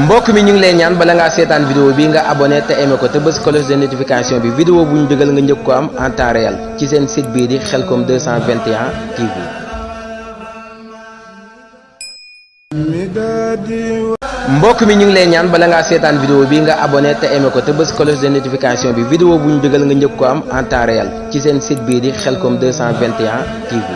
mbokk mi ñu ngi lay ñaan bala ngaa seetaan vidéo bi nga abonné te aimé ko te bës cloche de notification bi vidéo bu ñu dugal nga njëkk ko am en temps réel ci seen site bii di Khelcom 221 TV. mbokk mi ñu ngi lay ñaan bala ngaa seetaan vidéo bi nga abonné te aimé ko te bës cloche de notification bi vidéo bu ñu dugal nga njëkk ko am en temps réel ci seen site bii di Khelcom 221 TV.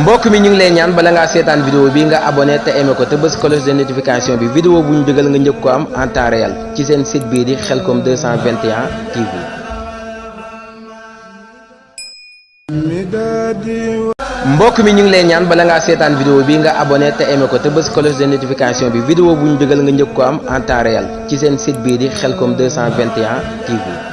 mbokk mi ñu ngi lay ñaan bala ngaa seetaan vidéo bi nga abonné te aimé ko te bës cloche de notification bi vidéo bu ñu dugal nga njëkk ko am en temps réel ci seen site bii di Khelcom 221 TV. mbokk mi ñu ngi lay ñaan bala ngaa seetaan vidéo bi nga abonné te aimé ko te bës cloche de notification bi vidéo bu ñu dugal nga njëkk ko am en temps réel ci seen site bii di Khelcom 221 TV.